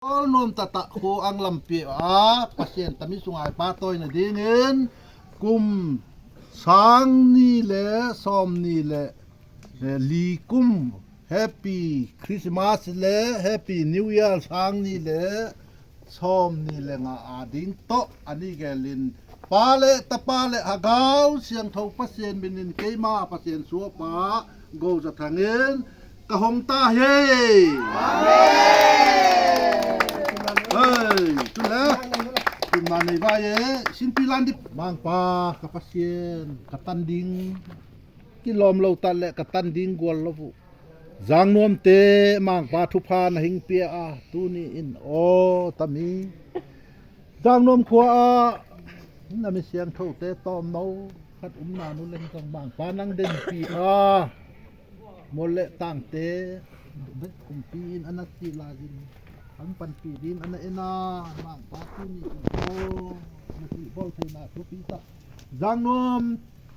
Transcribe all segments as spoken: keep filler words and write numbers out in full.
Awl nuam taktak khua ang lampi a Pasian tami sungah i pahtawi nadingin kum sang ni le sawm ni le, eh, li kum Happy Christmas le Happy New Year sang ni le sawm ni le nga a ding tawh a ni gelin Pa le Tapa le Hagau Siangtho Pasian minin keima Pasian suapa Go Za Thang in ka hong ta hi. Hei, tu le. Tun ma nei vai e, sinpi lan dip. Mangpa ka Pasian, ka tan ding kilawm lo ta le ka tan ding gual lo uh. Zangnuamte Mangpa thupha na hing pia a, tuni in aw tami Zangnuam khua ah na mi siangthote tawmno khat um na nu leng zong Mangpa nang denpi a, mol le tangte bek kumpi in a na cih lai in an panpih ding a na en a, Mangpa tuni in aw na cih bawl theihna thupi ta. Zangnuam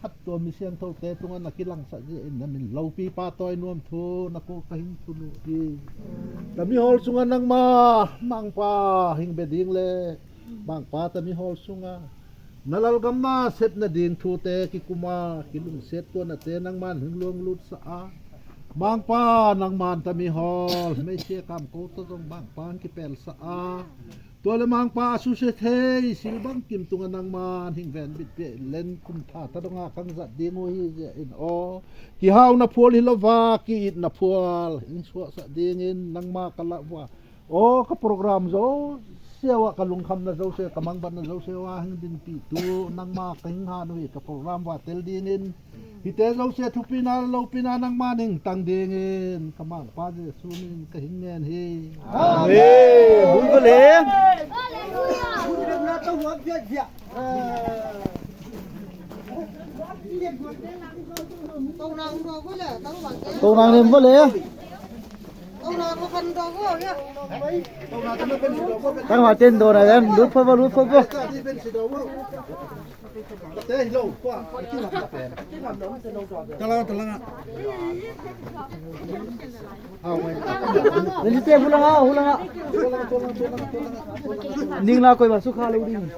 khat tua mi siangthote tungah na kilangsak zia in na min lopi pahtawi nuam thu na ko ka hing thulu hi. Tami hawl sungah nangma Mangpa hing bia ding le Mangpa tami hawl sungah na lalgamna sepna ding thute kikuma kilungsiat tuanate nangman hing luanglut sa a, Mangpa nangman tami hawl meisia kam ko tawh zong Mangpa hing kipel sa a, tua le Mangpa a susia thei silbang kim tungah nangman hing venbit pia in len kum tha ta dongah kang zat ding uh hi zia in aw, kihau na phual hi lo va ki-it na phual hing suahsak dingin nangma ka lah uh a, aw ka program zo siau ah ka lungkhamna zo siau ka mangbatna zo siau ah hing dinpi tu nangma ka hing han uh hi. Ka program va tel dingin hite zosia thupina lopina nangma ning tang dingin ka Mangpa Jesu min ka hing ngen hi. Amen. Bul bul hi. Tau nang nem bul hi. Tang ma ten do na yan lut pha ba lut pha ba. Talang talang. Nang si te hulang ah hulang ah. Ning la koi ma su kha lo ding.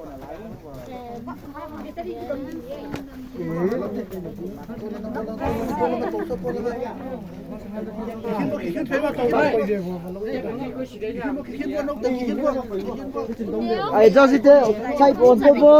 Ai, Josie te, sai pon po po.